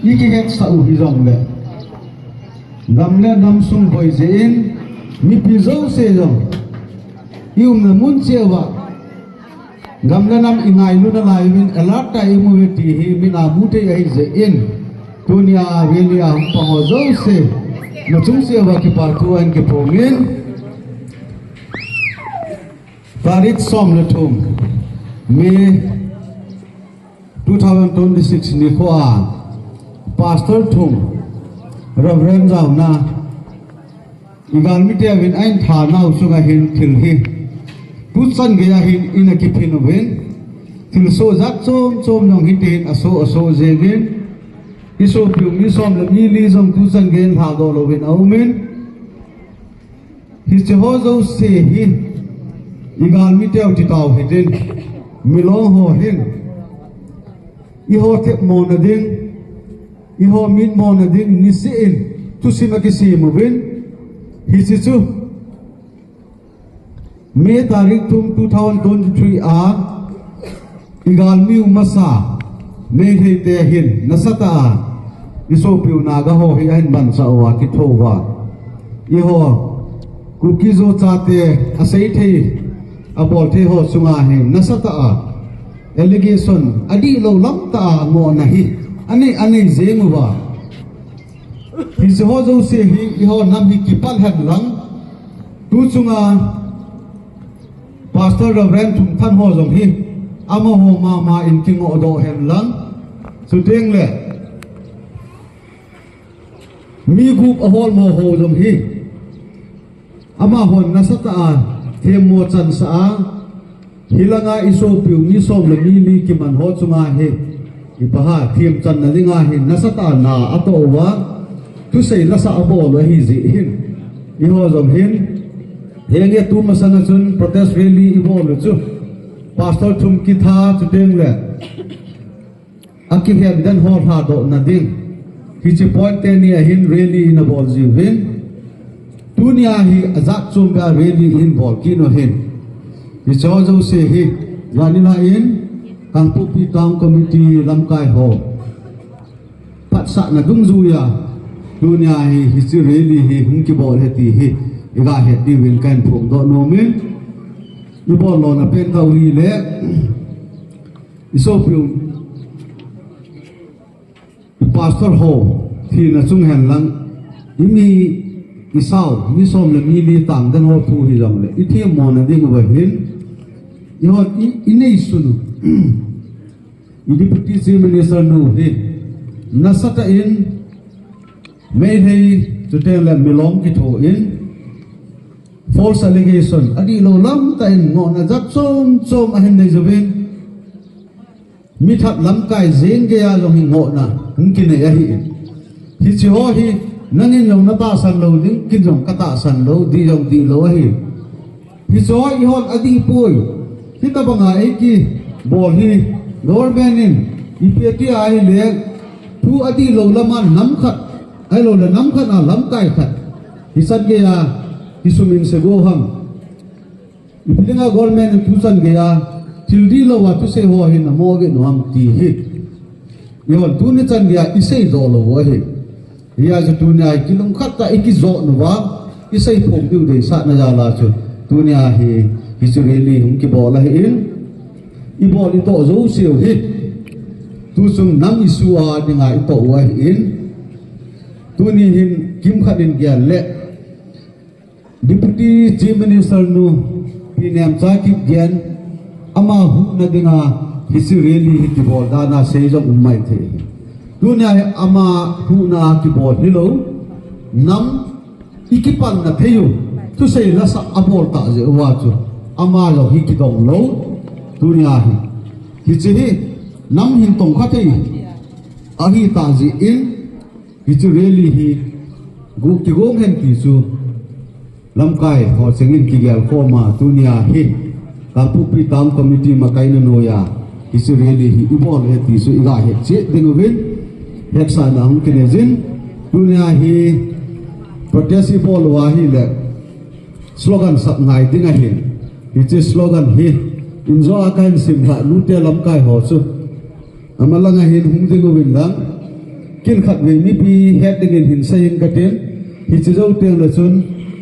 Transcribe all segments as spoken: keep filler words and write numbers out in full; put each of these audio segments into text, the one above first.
Ikihetsa u hijongle, gam le nam sung boi jeh in, mipi jouse jong, i umna mun cheh uva, gam le nam i ngailutna lai uvin alert a i um uve ti hi min a mu thei ahi jeh in, tunia rally a hung pang ho jouse, na chung cheh uva kipa thu ahin kiphongin, tarik som le thum, May two thousand twenty-six nikho a, Pastor thum, Reverend jaona, i galmi teuvin ahin thanau chunga hin thil hi tuchan geiya hin ina kiphin uvin, thilsoh jat chom chom jong hiti hin asoh asoh jengin, i sopiu mi som le mi li jong tuchan geiyin lhadoh louvin aumin, hiche ho jouse hi i galmi teu ti tau hitin, Milong ho hin eiho themmo na ding, eiho mitmo na ding niseh in thusim akisem uvin, hiche chu May tarik thum two thousand twenty-three a i galmi u masa Meitei te hin nasatah a i sopiu Naga ho hi ahin mansah uva, kitho uva, eiho Kuki-Zo chate aseithei, abolthei ho chunga hi nasatah a allegation adihlou lamtah a ngohna hi anei anei jeng uva, hiche ho jouse hi eiho nam hi kipal henlang, tu chunga Pastor Reverend Thumthan ho jong hi amaho mama in kingohdoh henlang, chutengle mi gup aholmo ho jong hi amahon nasatah a themmo chansah a, hilanga i sopiu mi som le mi li kiman ho chunga hi ipi ham themchanna dinga hi nasatah a na atoh uva, thusei lasah abol u ahi jeh hin, eiho jong hin henge tumasanga chun protest rally ibol u chu Pastor thum kitha, chutengle akihen den ho lhadohna ding, hiche point teni a hin rally ina bol jiuvin, tunia hi ajat chom beh a rally ihin bol kit u ahin, hiche ho jouse hi jani lah in Kangpokpi Town Committee lamkai ho phatsahna dungjuiya tunia hi hiche rally hi hung kibol ahi ti hi igahet diuvin kahin phongdoh nomin, ibol lona pen kah u hile, i sopiu, i pastor ho thina chung henlang, imi, isao mi som le mi li tang den ho thu hijongle ithemmona dinguva hin, eiho i, ineisun u, i Deputy Chief Minister nu hi nasatah in Meitei chutengle Milong kitho in false allegation adihlou lamtah in ngohna jat chom chom ahin nei jouvin, mithat lamkai jeng geiya jong hi ngohna hung kinei ahin, hiche ho hi nangin jong natahsan lou ding, ken jong katahsan lou, dih jong dihlou ahi. Hiche ho ihon adihpoi, hitobanga eikibol hi government in ipi ati ahile, thu adihlou lama nam khat ahiloule nam khat a lamkai khat hichan geiya kisuming sego ham, ipi dinga government in thuchan geiya thil dihlouva thusei ho hi namo geh u ham ti hi eihon tuni chan geiya iseidoh lou u ahi. Hijeh chun tunia hi kilungkhat tah a ikijot uva, iseiphong diu deisahna jal a chu tunia hi hiche rally hung kibol ahin, ibol itoh jouseu hi tuchung nam issue a dinga itoh u ahin, tuni hin kimkhat in gel le Deputy Chief Minister nu Pi Nemcha Kipgen, ama huhna dinga hiche rally hi kibol dana sei jong um maithei. Tunia hi ama huhna a kibol hilou, nam ikipalna theiyu thusei lasah abol tah jeh uva chu ama jong hi kidong lou. Tunia hi hiche hi nam hin tongkha thei ahitah jeh in, hiche rally hi gu kigong hen ti chu lamkai ho chengin kigelkhoma tunia hi Kangpokpi Town Committee makaina noiya hiche rally hi ibol ahi ti chu igahet cheh dinguvin hetsahna hung kinei jin, tunia hi protest ibol u ahile slogan sap ngai ding ahin, hiche slogan hi injo a kahin simlhah nute lamkai ho chu amalanga hin hung dinguvin lang Kin khatvei mipi het dingin hin seiyin katin, hiche jou teng le chun,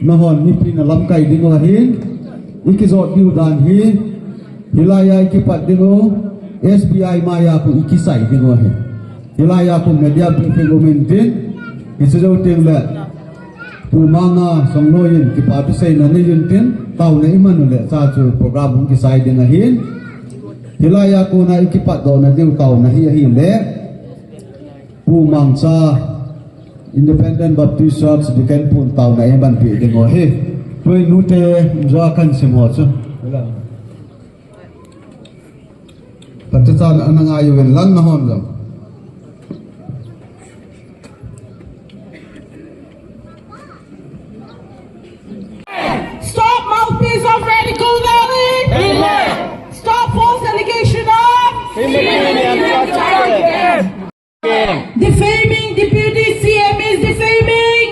nahon mipi na lamkai diu ahin, i kijot diu dan hi, hilai a i kipat diu, S B I maiya kon i kisai diu ahi. Hilai a kon media briefing um intin, hiche jou teng le, Pu Manga Songloi in kipa thu seina nei intin, taona i man u le, cha chu program hung kisai ding ahin, hilai a kon a i kipatdoh na diu taona hi ahile, Pu Mangcha, Independent Baptist Church, Deacon pun taona eimanpi diu ahi. Tui nute, jua kan sim ho chu. Kachachan ana ngai uvin lang nahon jong. Stop mouthpiece of Radical Valley! Amen. Stop false allegation of Amen. Defaming, Deputy C M is defaming.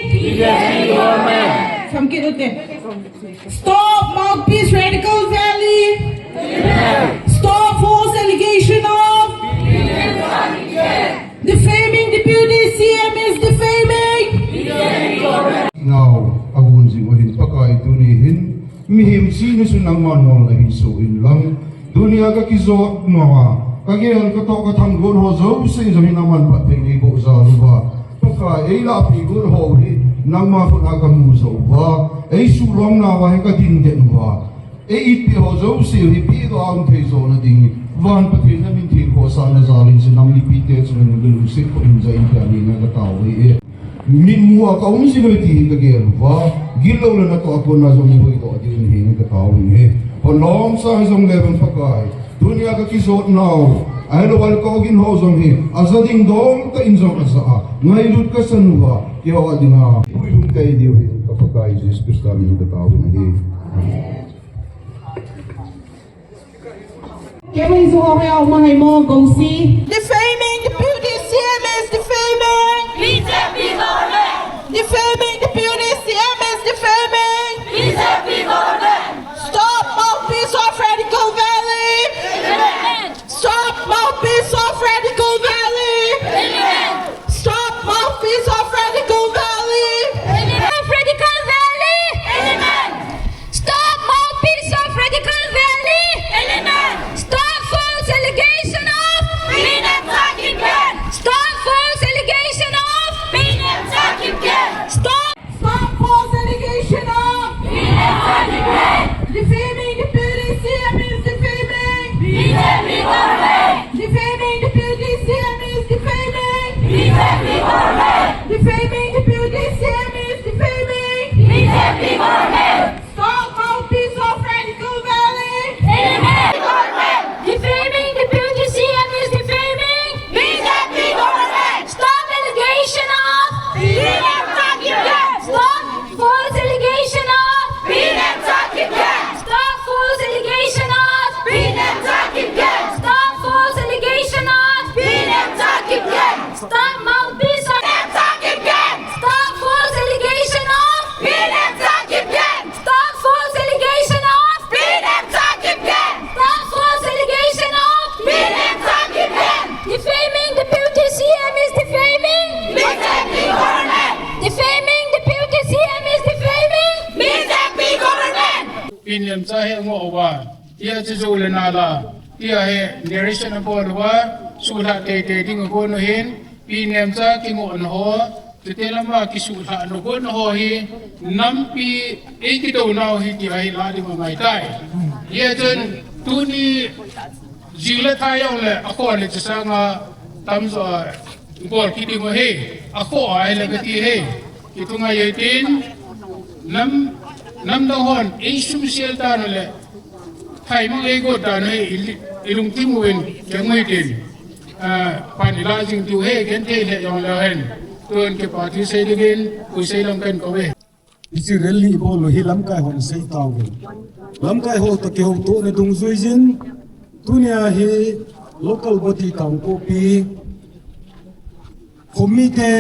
Samkit ute. Stop mouthpiece Radical Valley. Stop false allegation of defaming, Deputy C M is defaming. Now, agun jing uhin Pakai tuni hin, mihem chihna chu nangman ngol nahin soh in lang. Tunia kakijot nau a, kagel katoh kathanggot ho jouse jong hin aman phatthei neiboh jal uva. Pakai eilah peh got ho hi, nangma khut a kamu jou uva. Eisuh lom nauva hi kadin den uva. Ei itpi ho jouse hi pehdoh a um thei jo nading. Van Pathen namin thilkhohsahna jal in, sinam mipite chunga nalungset khut in ja in tia nina katao uve. Mitmu a kaum jing uve ti hi kagel uva, gitlou le natoh a kona jong neihoidoh diu ahi ngai katao uve. Hon lom sa hijongle vang Pakai, tunia kakijot nau, ahilou le ka-ogin ho jong hi, aja ding dol tah in jong aja a, ngailut kasan uva, keiho a dinga puilhung tei diu hi ka Pakai Jesu Christa min in katao uve. Amen. Kevin Zuhore, Aumang Aimo, Gongsi. Defaming Deputy C M is defaming. B J P government. Defaming Deputy C M is defaming. B J P government. Stop mouthpiece of Radical Valley. Amen. Stop mouthpiece of Radical Valley. Amen. Stop mouthpiece of Radical Valley. Amen. Of Radical Valley. Amen. Stop mouthpiece of Radical Valley. Amen. Stop false allegation of Pinem Sakib Gang. Stop false allegation of Pinem Sakib Gang. Stop. Stop false allegation of Pinem Sakib Gang. Defaming Deputy C M is defaming. B J P government. Defaming Deputy C M is defaming. B J P government. Defaming Deputy C M is defaming. B J P government. Stop mouthpiece of Radical Valley. Amen. Defaming Deputy C M is defaming. B J P government. Stop allegation of Pinem Sakib Gang. Stop false allegation of Pinem Sakib Gang. Stop false allegation of Pinem Sakib Gang. Stop false allegation of Pinem Sakib Gang. Stop mouthpiece of Pinem Sakib Gang. Stop false allegation of Pinem Sakib Gang. Stop false allegation of Pinem Sakib Gang. Stop false allegation of Pinem Sakib Gang. Defaming Deputy C M is defaming. B J P government. Defaming Deputy C M is defaming. B J P government. Pinem cha hi angoh uva, tia chu jou le nala, tia hi narration abol uva, suhlha teitei ding agon u hin, Pinem cha kingohna ho, chuteng lama kisuhlhahna gon ho hi, nampi ei kidouna u hi tia hi la ding angai tai. Hijeh chun tuni jing le thai jong le akhoh le chasanga tamjo a bol kit ding u hi, akhoh a ahile kati hi. Kithungai e tin, nam, namdang hon ei sumsel tan u le, thaimang ei got tan u hi, i, i lungthim uvin, kengui tin. Ah, pan ila jing diu hi, genthei le jong le hen. Tun kipa thu sei dingin, Pu Seilam kakou uve. Hiche rally bol u hi lamkai hon sei tauvin. Lamkai ho toh kihoutohna dungjuiyin, tunia hi local body Kangpokpi, Khomite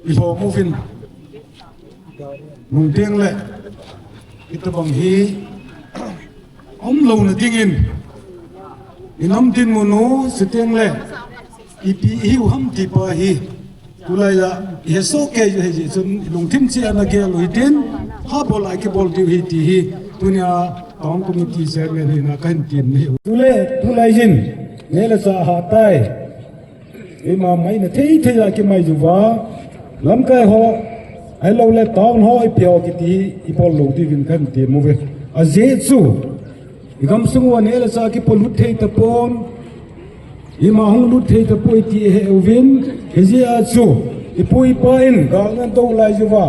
ilhom uvin, nungteng le, itobang hi umlouna dingin, inam dinmun u, chuteng le, Ipi ihiu ham ti pa hi, tulai a, ihesoh kei u ahi jeh chun, ilungthim cheh a nagel u hitin, habol a kibol diu ahi ti hi, tunia, Town Committee Chairman hina kahin tem ahi. Tule, tulai hin, neh le chah ahatai. Eima maina thei thei a kimai uva, lamkai ho, ahilou le town ho, ipi ho kiti hi, ibol lou diuvin kahin tem uve. Ajeh chu, igamsung uva neh le chah kipolut thei tapon, ima hung lut thei tapoi ti ihet uvin, hijeh a chu, ipu ipa in, galna do lai uva,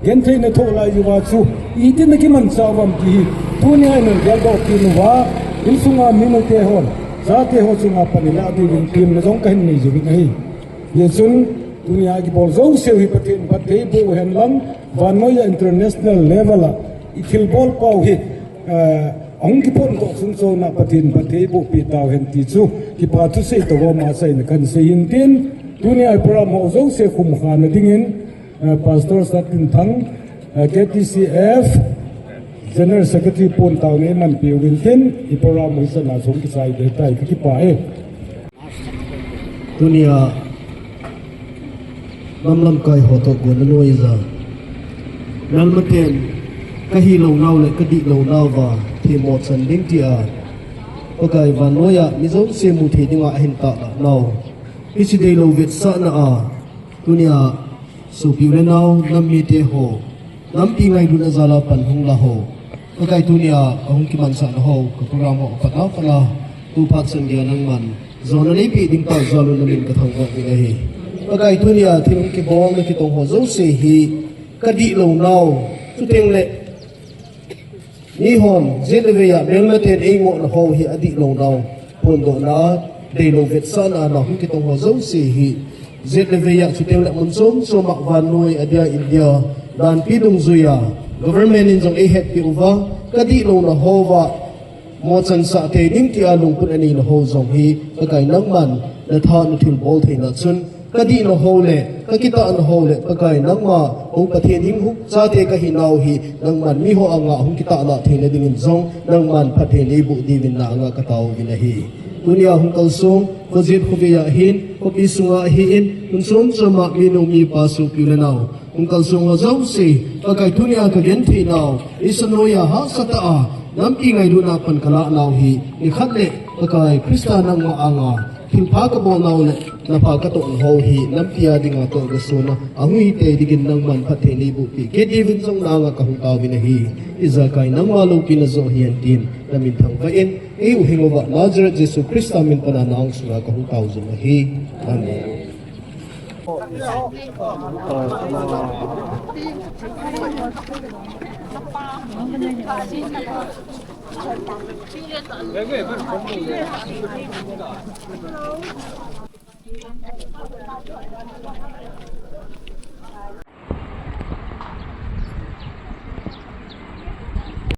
gentheina thoh lai uva chu, itin akimanchah uvam ti hi, tunia ihin geldoh kit uva, insunga minu te hon, chate ho chunga pan ilah diuvin temna jong kahin nei uvin ahi. Hijeh chun, tunia kibol jouse u hi Pathen phatthei boh hen lang, vannoiya international level a, ithilbol pau hi, eh, ahung kipot doh chungchon a Pathen phatthei bohpi tauhen ti chu, kipa thusei toh gom a chaina kahin sei in tin, tunia program ho jouse khumkhana dingin, eh, Pastor Satinthang, eh, K T C F General Secretary pon taona eimanpi uvin tin, iprogram ho hichan a jong kichai ding ahitai, kakipah e. Tunia, nam lamkai ho toh gonna noiya, melmaten, kahilou nau le kadihlou nauva, themmo chan ding tia, Pakai vannoiya, mi jouse mu thei dinga ahin tahlah nau, hiche deilou vetsahna a, tunia, sopi u le nao, nam mite ho, nampi ngailutna jal a pan hung la ho, Pakai tunia, ahung kimanchahna ho, ka program ho, apat a pat a, tu phat chan geiya nangman, jona neipeh ding tah jal un namin kathangvah uvin ahi. Pakai tunia, thil hung kibolna kitong ho jouse hi, kadihlou nau, chuteng le, mihon, jet le veiya, melmaten eingohna ho hi adihlou nau, phondohna, deilou vetsahna a hung kitong ho jouse hi, jet le veiya, chuteng le mun chom chom a vannoi adia India, danpi dungjuiya, government in jong eihetpi uva, kadihlouna houva, mochansah thei ding tia lungput aneina ho jong hi, Pakai nangman, natha nathilbol theina chun, kadihna ho le, kakitahna ho le, Pakai nangma, hung Pathen hing hung, chate kahinau hi, nangman miho anga hung kitahlah theina dingin jong, nangman phatthei neiboh diuvin na anga kataovin ahi. Tunia hung kalsong, khojet khovei a hin, khopi sunga ahin, mun chom chom a minu mipa sopi u le nao, hung kalsong ho jouse, Pakai tunia kagenthei nau, Isanoiya hahsatah a, nampi ngailutna pan kalah nau hi, nikhat le, Pakai Christa nangma anga, thilpha kabol nau le, napha katoh nau hi, nampi a dinga toh kasona, ahung hitei dingin nangman phatthei neibohpeh kit diuvin jong na anga kahung taovin ahi. Ijakai nangma loupina joh hihen tin, namin thangvah in, eihuhhing uva Nazareth Jesu Christa min pan a na angsunga kahung tao jong ahi. Amen.